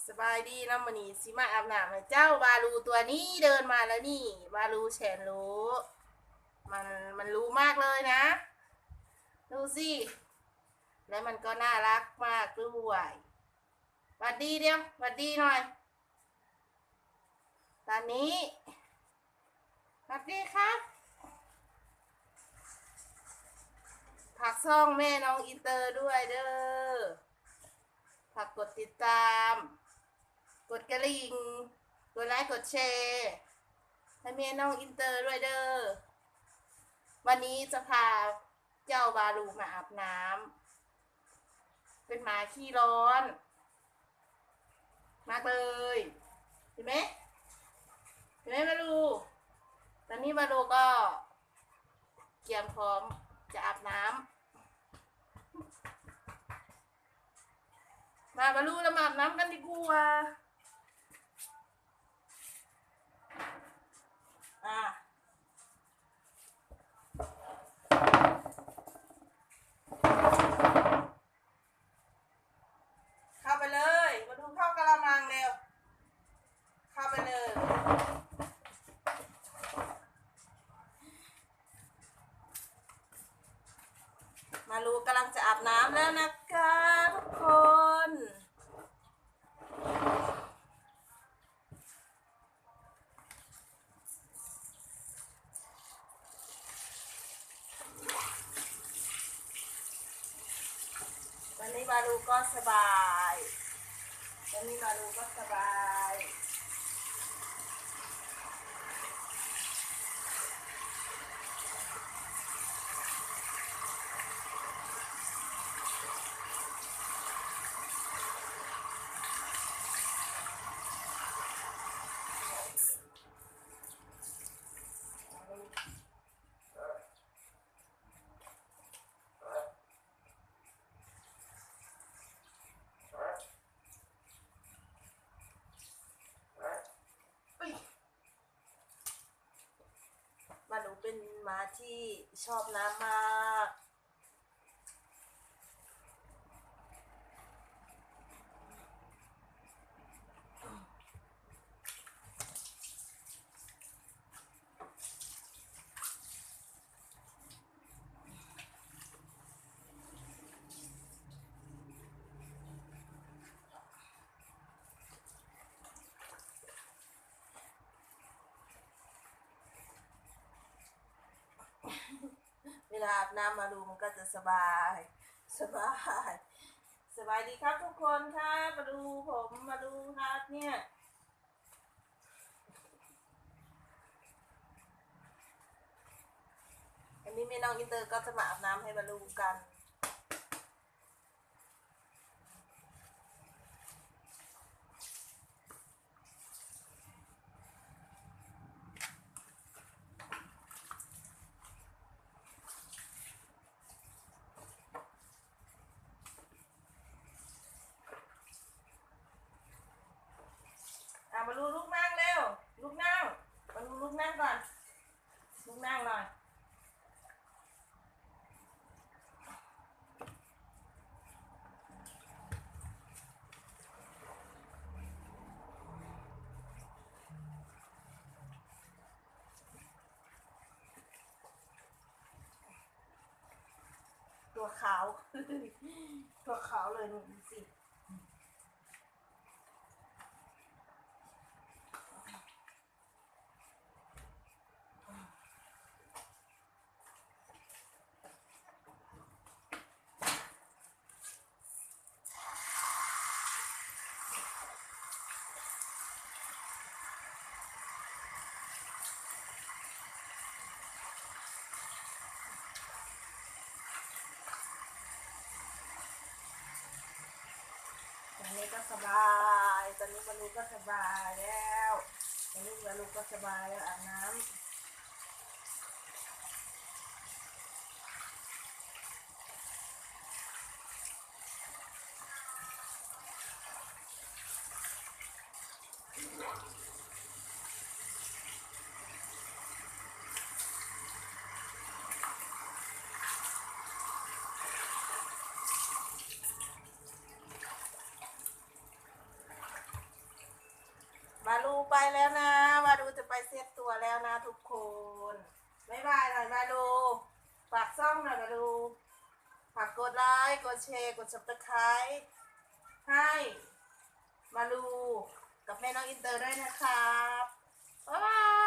ສະບາຍດີເນາະ ມື້ນີ້ຊິມາອາບນ້ຳໃຫ້ເຈົ້າ ວາລູຕົວນີ້ເດີນມາແລ້ວນີ້ ວາລູແສນຮູ້ ມັນ ມັນຮູ້ມາກເລີຍນະ ດູຊິ ແລະມັນກໍໜ້າລັກມາກດ້ວຍ. ຫວັດດີດຽວ ຫວັດດີໜ່ອຍ ຕອນນີ້ ຫວັດດີຄັບ ຝາກຊ່ອງແມ່ນ້ອງອິນເຕີດ້ວຍເດີ ຝາກກົດຕິດຕາມ ກົດກະລິ່ງ ກົດໄລ ກົດແຊ ໃຫ້ແມ່ນ້ອງອິນເຕີດ້ວຍເດີ. ວັນນີ້ຈະພາເຈົ້າວາລູມາອາບນ້ຳ ເປັນໝາຂີ້ຮ້ອນ ມາເລີຍ ເຫັນໄໝ ເຫັນໄໝວາລູ? ຕອນນີ້ວາລູກໍກຽມພ້ອມຈະອາບນ້ຳ ມາວາລູ ເຮົາມາອາບນ້ຳກັນດີກວ່າ ອ່າ ເຂົ້າໄປເລີຍ ມາດູເຂົ້າກະລະມັງເລັວ ເຂົ້າໄປເລີຍ ມາລູກຳລັງຈະອາບນ້ຳແລ້ວນະຄະທຸກຄົນ. ວັນນີ້ມາລູກໍສະບາຍ ວັນນີ້ມາລູກໍສະບາຍ. ມາລູເປັນໝາທີ່ຊອບນ້ຳມາກ. ເວລາອາບນ້ຳມາລູມັນກໍຈະສະບາຍ ສະບາຍ. ສະບາຍດີຄັບທຸກຄົນຄັບ ມາລູຜົມ ມາລູຮັກເນຍ. ອັນນີ້ແມ່ນ້ອງອິນເຕີກໍຈະມາອາບນ້ຳໃຫ້ມາລູກັນ. ອ່າ ມາລູລຸກນັ່ງເລັວ ລຸກນັ່ງ ມາລູລຸກນັ່ງກ່ອນ ລຸກນັ່ງໜ່ອຍ. ຕົວຂາວ ຕົວຂາວເລີຍ ນີ້ຊິ. ຕອນນີ້ກໍສະບາຍ ຕອນນີ້ມາລູກໍສະບາຍແລ້ວ ຕອນນີ້ມາລູກໍສະບາຍແລ້ວ ອາບນ້ຳ. ຕ ไปแล้วนะ มาลูจะไปเช็ดตัวแล้วนะทุกคน บ๊ายบายหน่อยมาลู ฝากช่องหน่อยมาลู ฝากกดไลค์ กดแชร์ กด Subscribe ให้มาลูกับแม่น้องอินเตอร์ด้วยนะครับ บ๊ายบาย